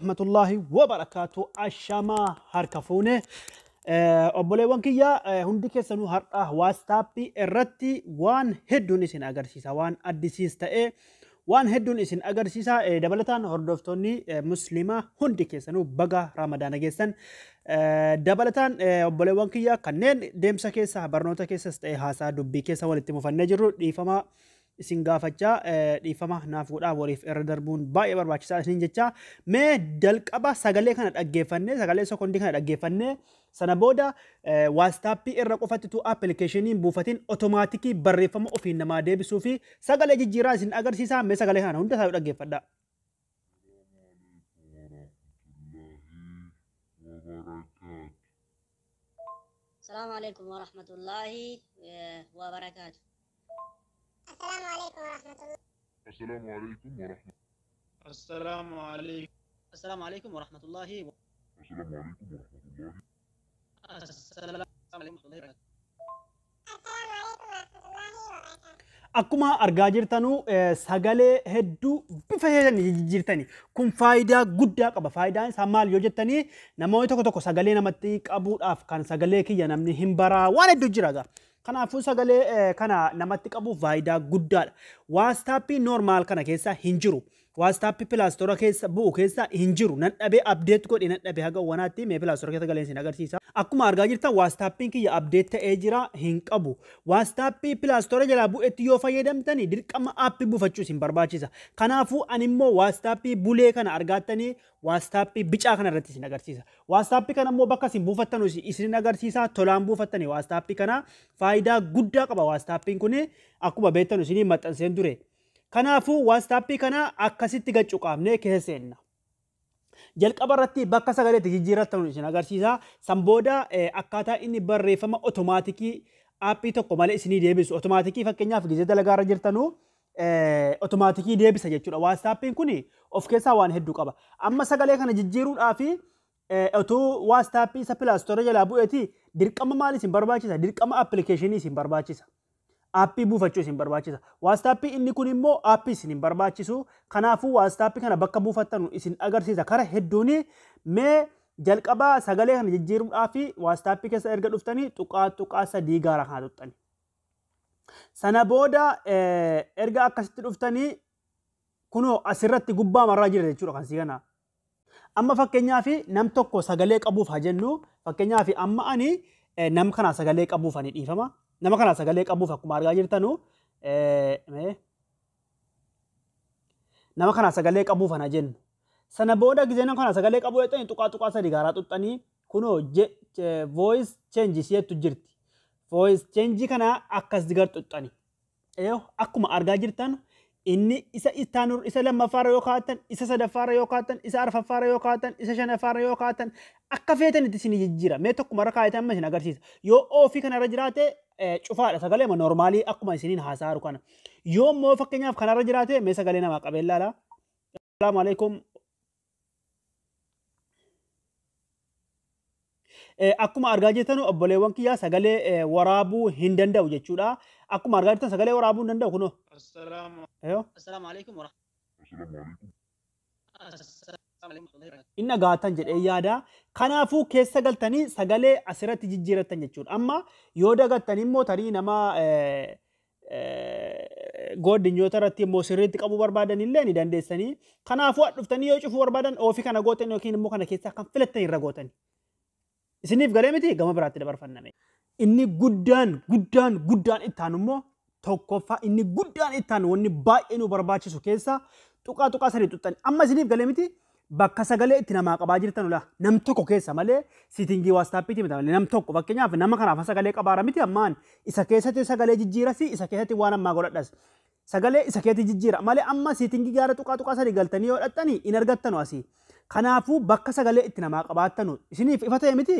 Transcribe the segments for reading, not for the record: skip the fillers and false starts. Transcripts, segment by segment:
Rahmatullahi wabarakaatu. Ashamaa harka fuune, obboleewwan kiyya hundi keessanuu, har'a WhatsAppii irratti waan hedduun isin agarsiisa, waan addisiis ta'e waan hedduun isin agarsiisa. Dabalataan hordoftoonni musliimaa hundi keessanuu baga Ramadaana geessan. Dabalataan obboleewwan kiyya kanneen deemsa keessa, barnoota keessas ta'e haasaa dubbii keessa walitti mufannee jirru, dhiifama isin gaafachaa, dhiifama naaf godhaa, waliif irra darbuun baay'ee barbaachisaa isiniin jecha. Mee jalqaba sagalee kana dhaggeeffannee, sagalee sekondii kana dhaggeeffannee, sana booda WhatsAppii irra qofattitu appilikeeshiniin buufatiin otomaatikii barreeffama ofiin namaa deebisuu fi sagalee jijjiiraa isin agarsiisa. Mee sagalee kana hunda isaa dhaggeeffadhaa. السلام عليكم ورحمة الله وبركاته. السلام عليكم ورحمة الله. السلام عليكم ورحمة السلام عليكم. السلام عليكم ورحمة الله السلام عليكم ورحمة الله. السلام عليكم ورحمة الله وبركاته. السلام عليكم ورحمة الله وبركاته. Akkuma argaa jirtanuu sagalee hedduu bifa hedduu jijjiirtani. Kun faayidaa guddaa qaba. Faayidaan isaa maal yoo jettanii, namoonni tokko tokko sagalee namatti qabuudhaaf kan sagalee kiyya namni hin baraa, waan hedduu jira egaa. Kanaafuu sagalee kana namatti qabuuf faayidaa guddaadha. WhatsAppii normal kana keessa hin jiru. WhatsAppii Play Store keessa bu'u keessa hin jiru. Nan dhabee, update godhe nan dhabee haga wanaatti. Mee Play Store keessa galeen isin agarsiisa. Akkuma argaa jirtan WhatsAppiin kiyya update ta'ee jira, hin qabu. WhatsAppii Play Store jalaa bu'etti yoo fayyadamtani dirqama aappii buufachuu isin barbaachisa. Kanaafuu ani immoo WhatsAppii bulee kana argaattanii WhatsAppii bicaa kana irratti isin agarsiisa. WhatsAppii kana immoo bakka isin buufattanu isin agarsiisa. Tolaan buufattani WhatsAppii kana, faayidaa guddaa qaba WhatsAppiin kuni, akkuma beektan isinii maxxanseen ture. Kanaafuu WhatsAppii kana akkasitti gaccu qaamnee keessa seenna. Jalqaba irratti bakka sagaleetti jijjiirrattan isin agarsiisa. San booda akkaataa inni barreeffama otomaatikii aappii tokko malee isinii deebisu. Otomaatikii fakkeenyaaf gizee dalagaa irra jirtanuu otomaatikii deebisa jechuudha. WhatsAppiin kun of keessaa waan hedduu qaba. Amma sagalee kana jijjiiruudhaaf otoo WhatsAppii isa Play Store jalaa bu'eeti dirqama maal isin barbaachisa? Dirqama appilikeeshinii isin barbaachisa. Aappii buufachuu isin barbaachisa. WhatsAppii inni kun immoo aappii isin hin barbaachisu. Kanaafuu WhatsAppii kana bakka buufattanu isin agarsiisa. Kara hedduun mee jalqabaa sagalee kana jijjiiruudhaaf WhatsAppii keessa erga dhuftanii tuqaa tuqaa sadii gaara kana tuqxani. Sana booda erga akkasitti dhuftanii kunoo asirratti gubbaa marraa jira jechuudha kan sii kana. Amma fakkeenyaaf nam tokko sagalee qabuuf haa jennu, fakkeenyaaf amma ani nam kana sagalee qabuuf ani dhiifama. Nama kana sagalee qabuuf akkuma argaa jirtanu nama kana sagalee qabuuf ana jennu. Sana booda gizee nama kana sagalee qabuu jettanii tuqaa tuqaa sadii gaaraa tuqxanii kunoo voice change jettu jirti. Voice change kana akkas digar tuqxani. Akkuma argaa jirtan inni isa ittaanu isa lammaffaarra yoo kaa'attan, isa sadaffaarra yoo kaa'attan, isa arfaffaarra yoo kaa'attan, isa shanaffaarra yoo kaa'attan, akka feetanitti isin jijjiira. Mee tokkuma irra kaa'atan amma isin agarsiisa. Yoo oofii kanarra jiraate cufaadha, sagalee noormaalii akkuma isiniin haasa'aru kana. Yoo immoo fakkeenyaaf kanarra jiraate, mee sagalee namaa qabee ilaala. Assalaamu alaikum. Akkuma argaa jirtan obboleewwan kiyyaa, sagalee waraabuu hin danda'u jechuudha. Akkuma argaa jirtan sagalee waraabuu hin danda'u kunoo. السلام عليكم ورحمة السلام عليكم ورحمة الله. Inni gaatan jedhee yaada. Kanaafuu keessa galtanii sagalee asirratti jijjiirattan jechuudha. Amma yoo dagattan immoo tarii nama goodinyoota irratti immoo sirriitti qabuu barbaadan illee ni dandeessanii. Kanaafuu dhuftanii yoo cufuu barbaadan oofii kana gootan yookiin immoo kana keessaa kan filattan irra gootan. Isiniif galee miti? Gama biraatti dabarfanname. Inni guddaan guddaan guddaan itti aanu immoo, tokkoffaa inni guddaan itti aanu, wanni baay'ee nu barbaachisu keessa tuqaa tuqaa sadii tuqxani. Amma isiniif galee miti? Bakka sagalee itti namaa qabaa jirtan ola nam tokko keessa malee settingii WhatsAppiiti miti malee, nam tokko fakkeenyaaf nama kanaaf sagalee qabaara miti, ammaan isa keessatti sagalee jijjiirasi, isa keessatti waan ammaa godhadhas. Sagalee isa keessatti jijjiira malee amma settingii gaara tuqaa tuqaa sadii galtanii yoo dhaqxanii hin argattanu asii. Kanaafuu bakka sagalee itti namaa qabaattanu isiniif ifa ta'e miti?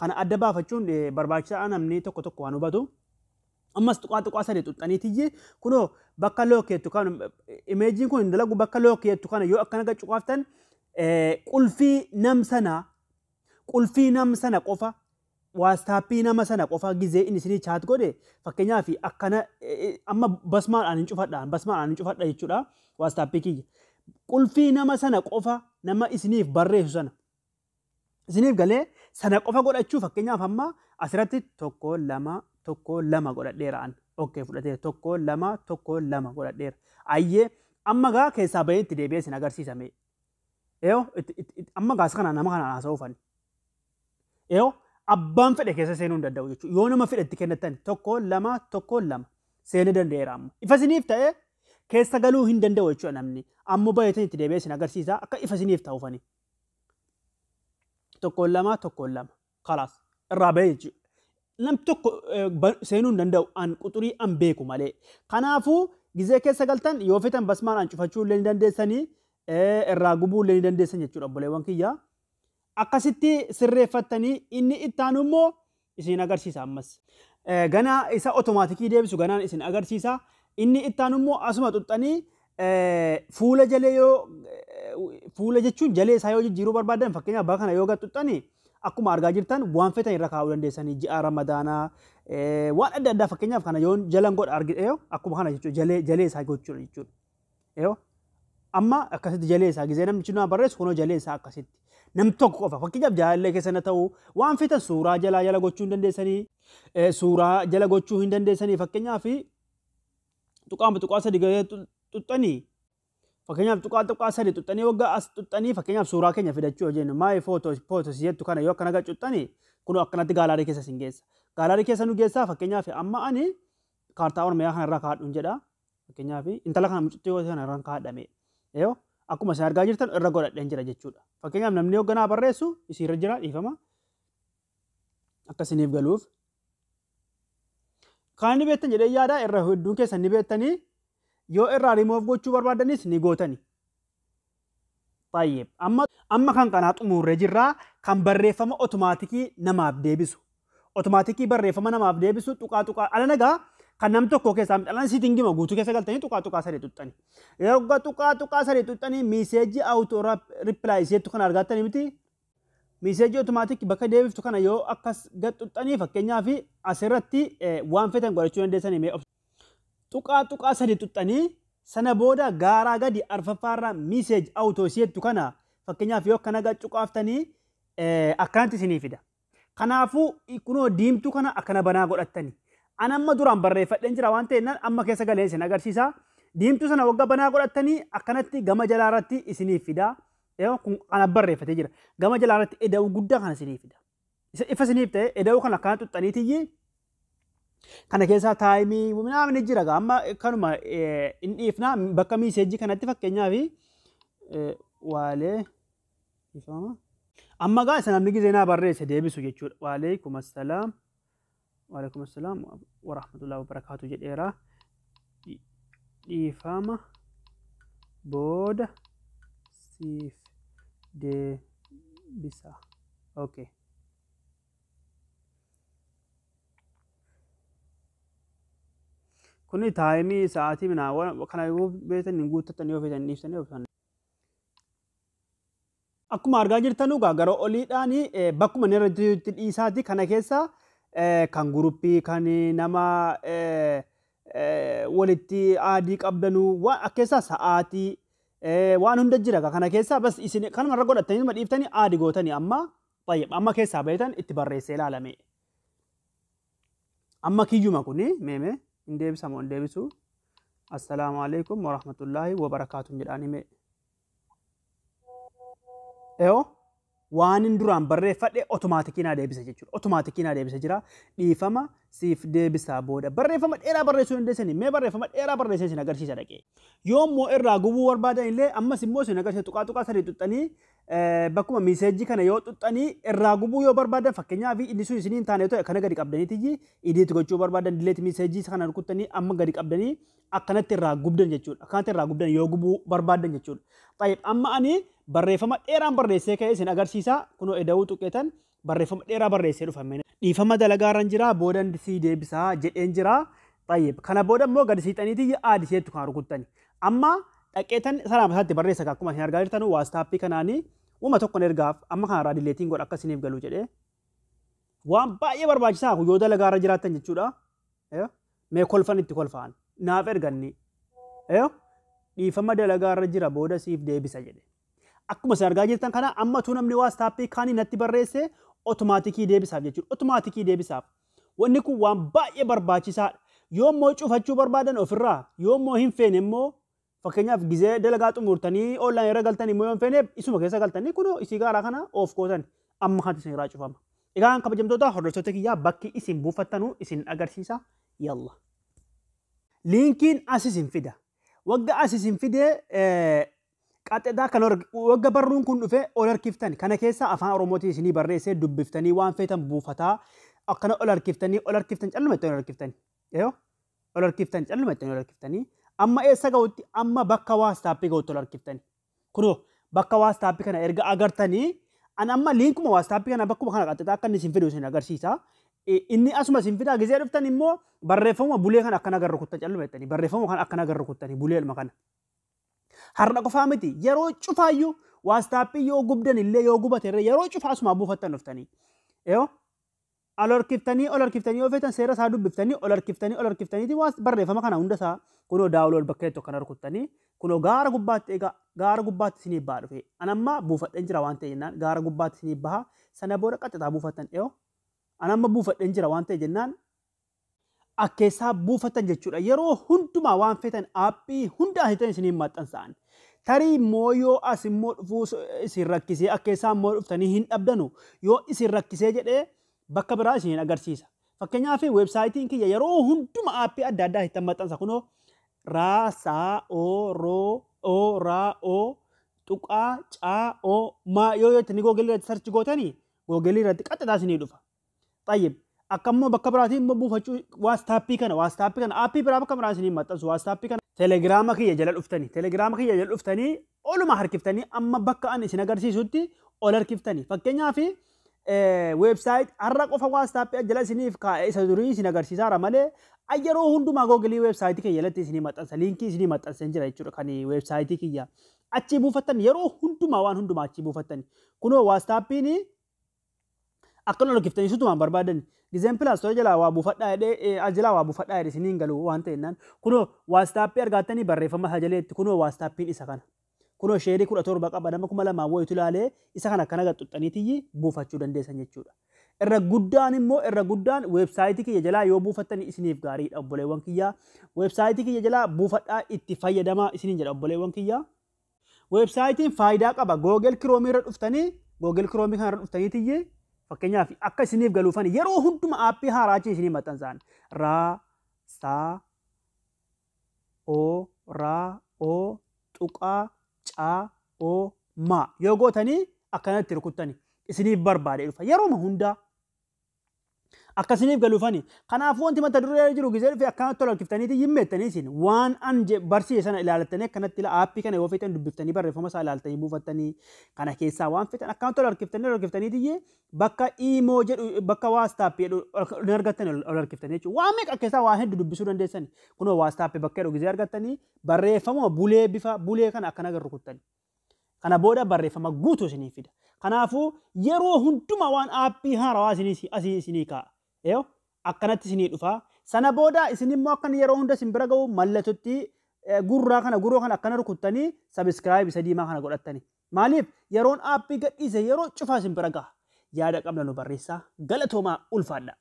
Kana adda baafachuun barbaachisaa, namni tokko tokko waan hubatu. Ammas tuqaa tuqaa sadii tuqxaniitiyyi kunoo bakka lockeettu kan imageiin kun hin dalagu, bakka lockeettu kana yoo akkana gad cuqaaftan qulfii nam sana qofa, WhatsAppii nama sana qofa gizee inni isinii chat godhe, fakkeenyaaf akkana amma basmaadhaan hin cufadha, basmaadhaan hin cufadha jechuudha WhatsAppii kiyya. Qulfii nama sana qofa nama isiniif barreessu sana. Isiniif galee sana qofa godhachuu fakkeenyaaf amma asirratti 1 2 1 2 godhadheera an. Okay fudhateera 1 2 1 2 godhadheera. Ayyee amma gaa keessaa bahee itti deebi'ee isin agarsiisame. Eeyo amma gaas kana nama kana haasa'uufani. Eeyo abbaan fedhe keessa seenuu hin danda'u jechuudha. Yoo nama fedhe itti kennatan 1 2 1 2 seenuu danda'eera amma. Ifa isiniif ta'e keessa galuu hin danda'u jechuudha namni. Ammoo baay'atan itti deebi'ee isin agarsiisa akka ifa isiniif ta'uufani. 1 2 1 2 kalaas irraa bahee jechuudha. Nam tokko seenuu hin danda'u an quxurii an beeku malee. Kanaafuu gizee keessa galtan yoo fetan basmaan an cufachuu illee ni dandeessanii irraa gubuu illee ni dandeessan jechuudha obboleewwan kiyya. Akkasitti sirreeffattanii inni itti aanu immoo isin agarsiisa ammas. Ganaa isa otomaatikii deebisu ganaan isin agarsiisa. Inni itti aanu immoo asuma xuxxanii fuula jalee yoo fuula jechuun jalee isaa yoo jijjiiruu barbaadan fakkeenyaaf bakka kana yoo gad xuxxanii akkuma argaa jirtan waan fetan irra kaa'uu dandeessanii ji'a ramadaanaa waan adda addaa fakkeenyaaf kana yoo jalan godha argite akkuma kana jechuudha jalee isaa gochuudha jechuudha. Amma akkasitti jalee isaa gizee namni naa barreessu kunoo jalee isaa akkasitti. Nam tokko qofa fakkeenyaaf jaalallee keessa na ta'u waan fetan suuraa jalaa jala gochuu hin dandeessanii suuraa jala gochuu hin dandeessanii fakkeenyaaf tuqaa sadii gahee xuxxanii fakkeenyaaf tuqaa sadii xuxxanii waggaa as xuxxanii fakkeenyaaf suuraa keenya fidachuu yoo jennu maayii footoo jettu kana yoo akkana xuxxanii kunoo akkanatti gaalaarii keessa sin geessa. Gaalaarii keessa nu geessaa fakkeenyaaf amma ani kaartaa Oromiyaa kana irraa kaa'adhuun jedha fakkeenyaaf intala kana mucuttii kana irraan kaa'adhame. Akkuma isin argaa jirtan irra godhadheen jira jechuudha. Fakkeenyaaf namni hoogganaa barreessu isiirra jira dhiifama. Akka isiniif galuuf. Kan inni beektan jedhee yaada irra hedduun keessan ni beektanii yoo irraa remove gochuu barbaadanis ni gootani. Tayyib. Amma kan kanaa xumurree jirraa kan barreeffama otomaatikii namaaf deebisu. Otomaatikii barreeffama namaaf deebisu tuqaa tuqaa ala nagaa kan nam tokko keessaa midhaan siitingima guutuu keessa galtanii tuqaa tuqaa sadii xuxxani. Yeroo tuqaa tuqaa sadii xuxxanii miiseejii auto rippilaayi jettu kana argattanii miti. Miiseejii otomaatikii bakka deebiftu kana yoo akkas gad xuxxanii fakkeenyaaf asirratti waan fetan godhachuu dandeessanii mee tuqaa tuqaa sadii xuxxanii sana booda gaaraa gadi arfaffaarraa miiseej auto jettu kana fakkeenyaaf yoo akkana gad cuqaaftanii akkanatti isinii fida. Kanaafuu kunoo diimtuu kana akkana banaa godhattanii. An amma duraan barreeffadheen jira waan ta'eef amma keessa galee isin agarsiisa. Diimtuu sana waggaa banaa godhattanii akkanatti gama jalaa irratti isiniif fida. Kun kana barreeffatee jira. Gama jalaa irratti eda'uu guddaa kana isiniif fida. Ifa isiniif ta'e eda'uu kana akkana xuxxaniitiyyi kana keessaa taayimii namni jira amma kanuma hin dhiifna bakka miiseejii kanatti fakkeenyaaf waalee ifama. Amma gaa isa namni gizee naa barreesse deebisu jechuudha. Waalaikum assalaam. Waalaikum assalaam wa rahmatullahi wa barakaatu jedheera. Dhiifama booda siif deebisa. Okay. Kuni taayimii sa'aatii minaa kana yoo beektan hin guuttatan yoo feetan dhiiftan yoo feetan. Akkuma argaa jirtan egaa gara oliidhaan bakkuma inni irratti dhiisaati kana keessa kan guruppii kan nama walitti aadii qabdanuu waan keessaa sa'aatii waan hunda jira kana keessa bas isin kanuma irra godhattanii ma dhiiftanii aadii gootanii amma tayyib amma keessaa bahetan itti barreessee ilaalame. Amma kiyyuma kuni meeme hin deebisamu hin deebisu. Assalaamu alaikum wa rahmatullahi wa barakaatuh jedhaanii mee. Waan hin duraan barreeffadhe otomaatikii naa deebisa jechuudha. Otomaatikii naa deebisa jira. Dhiifama siif deebisaa booda. Barreeffama dheeraa barreessuu dandeessanii mee barreeffama dheeraa barreessee isin agarsiisa dhaqee. Yoo immoo irraa gubuu barbaadan illee ammas immoo isin agarsiisa tuqaa tuqaa sadii xuxxanii bakkuma miiseejii kana yoo xuxxanii irraa gubuu yoo barbaadan fakkeenyaaf inni sun isinii hin taane ta'e kana gadi qabdaniitiyyi idiitti gochuu barbaadan dileeti miiseejii kana rukuttanii amma gadi qabdanii akkanatti irraa gubdan jechuudha. Akkanatti irraa gubdan yoo gubuu barbaadan jechuudha. Tayyib amma ani barreeffama dheeraan barreessee ka'ee isin agarsiisa. Kunoo eda'uu tuqeetan barreeffama dheeraa barreessee dhufame. Dhiifama dalagaarran jira boodan sii deebisaa jedheen jira. Tayyib kana booda immoo gadi siixaniitii aadi isheettu kan rukuttani. Amma dhaqeetan salaama isaatti barreessa akkuma isin argaa jirtan waastaappii kanaanii uuma tokkoon ergaaf amma kanarraa dileetiin godha akka isiniif galuu jedhee. Waan baay'ee barbaachisaa yoo dalagaarra jiraattan jechuudha. Mee kolfan itti kolfaan naaf erganni. Dhiifama, dalagaa irra jira, booda siif deebisa jedhe. Akkuma isin argaa jirtan kana ammatu namni WhatsAppii kaanii natti barreesse otomaatikii deebisaaf jechuudha. Otomaatikii deebisaaf. Wanni kun waan baay'ee barbaachisaadha. Yoo immoo cufachuu barbaadan ofirraa, yoo immoo hin feene immoo, fakkeenyaaf gizee dalagaa xumurtanii online irra galtanii immoo yoo hin feene, isuma keessa galtanii kunoo isii gaaraa kana off gootan, amma kanatti isin irraa cufama. Egaa kabajamtoota hordoftoota kiyyaa, bakki isin buufattanuu isin agarsiisa. Yalla. Liinkiin as isin fida. Wagga as isin fidee qaxxeetaa kan wagga barruun kun dhufe ol harkiftan kana keessa afaan Oromootiin isinii barreessee dubbiftanii waan feetan buufataa akkana ol harkiftanii, ol harkiftan, calluma ittiin ol harkiftanii. Yoo ol harkiftan, calluma ittiin ol harkiftanii amma eessa ga'utti? Amma bakka WhatsAppii ga'utti ol harkiftanii. Kunoo bakka WhatsAppii kana erga agartanii, an amma liinkuma WhatsAppii kana bakkuma kana qaxxeetaa akka inni isin fidu isin agarsiisa. Inni asuma isin fidaa, gizee dhuftan immoo barreeffama bulee kana akkana agarru kuttan, calluma jettanii barreeffama kana akkana agarru kuttanii bulee ilma kana. Har'a qofaa miti, yeroo cufaayyuu WhatsAppii yoo gubdan illee, yoo gubate illee, yeroo cufaa asumaa buufattan dhuftanii. Yoo ol harkiftanii, ol harkiftanii, yoo feetan seera isaa dubbiftanii ol harkiftanii, ol harkiftaniiti waas barreeffama kana hunda isaa kunoo download bakka jettu akkana rukuttanii kunoo gaara gubbaatti, egaa gaara gubbaatti isiniif baha dhufe. An amma buufadheen jira waan ta'e jennaan gaara gubbaatti isiniif baha. Sana booda qaxxataa buufattan. Yoo an amma buufadheen jira waan ta'e jennaan akkeessaa buufatan jechuudha. Yeroo hundumaa waan feetan aappii hunda asitti isiniin maxxansa'an. Tarii immoo yoo as immoo dhufuu isin rakkisee, akkeessaa immoo dhuftanii hin dhabdanu, yoo isin rakkisee jedhee bakka biraa isin agarsiisa. Fakkeenyaaf weebsaayitiin kiyya yeroo hunduma aappii adda addaa itti maxxansa, kunoo raa saa o roo o raa o tuqaa caa o maa yoo jettanii Google irratti search gootanii Google irratti qaxxataa isinii dhufa. Xayyib, akka immoo bakka biraatiin immoo buufachuu WhatsAppii kana aappii biraa bakka biraa isinii maxxansu, WhatsAppii kana Telegiraama kiyya jala dhuftanii, Telegiraama kiyya jala dhuftanii oluma harkiftanii amma bakka ani isin agarsiisutti ol harkiftanii. Fakkeenyaaf website har'a qofa WhatsAppii jala isiniif kaa'ee isa durii isin agarsiisaara malee yeroo hundumaa Googilii weebsaayitii kiyya jalatti isinii maxxansa, liinkii isinii maxxansee jira jechuudha kan weebsaayitii kiyya. Achii buufattan, yeroo hundumaa waan hundumaa achii buufattan. Kunoo WhatsAppiin akka harkiftanii sutumaan barbaadan. Gizeen Play Store jalaa waa buufadhaa jedhee, as jalaa waa buufadhaa jedhee isiniin galu waan ta'e kunoo WhatsAppii argattanii barreeffama isaa jaleetti kunoo WhatsAppiin isa kana. Kunoo sheerii 17 qaba, nama 2000 wayitu ilaalee. Isa kana akkana gaxuxxaniitiyyi buufachuu dandeessan jechuudha. Irra guddaan immoo, irra guddaan weebsaayitii kiyya jalaa yoo buufattan isiniif gaariidha, obboleewwan kiyyaa. Weebsaayitii kiyya jalaa buufadhaa itti fayyadamaa isiniin jedha, obboleewwan kiyyaa. Weebsaayitiin faayidaa qaba. Google Chrome irra dhuftanii, Google Chrome kanarra dhuftaniitiyyi, fakkeenyaaf akka isiniif galuufan yeroo hunduma aappii haaraa achi isinii maxxansaan raa saa o raa o tuqaa caa o ma yoo gootanii akkanatti rukuttani isiniif barbaade dhufa yerooma hundaa. Akka isiniif galuufani. Kanaafuu wanti mata duree jiru gizee dhufe akkanatti tola harkiftaniiti yimmeettanii isin waan an barsiise sana ilaalattanii akkanatti aappii kana yoo feetan dubbiftanii barreeffama isaa ilaaltanii buufattanii, kana keessaa waan feetan akkanatti tola harkiftanii, ol harkiftaniiti bakka Imo jedhu, bakka WhatsAppii jedhu ni argattan, ol harkiftanii jechuudha. Waan meeqa keessaa waan hedduu dubbisuu dandeessani. Kunoo WhatsAppii bakka jedhu gizee argattanii barreeffama bulee bifa bulee kana akkana agarru kuttani. Kana booda barreeffama guutuu isinii fida. Kanaafuu yeroo hundumaa waan aappii haarawaa isinii asii isinii kaa'a. Yoo akkanatti isinii dhufa. Sana booda isin immoo akkan yeroo hunda isin bira ga'u mallattootti gurraa kana, gurroo kana akkana rukuttanii subscribe isa diimaa kana godhattani. Maaliif? Yeroon aappii gadhiise yeroo cufaa isin bira gaha. Yaada qabna nu barreessaa. Galatoomaa, ulfaadha.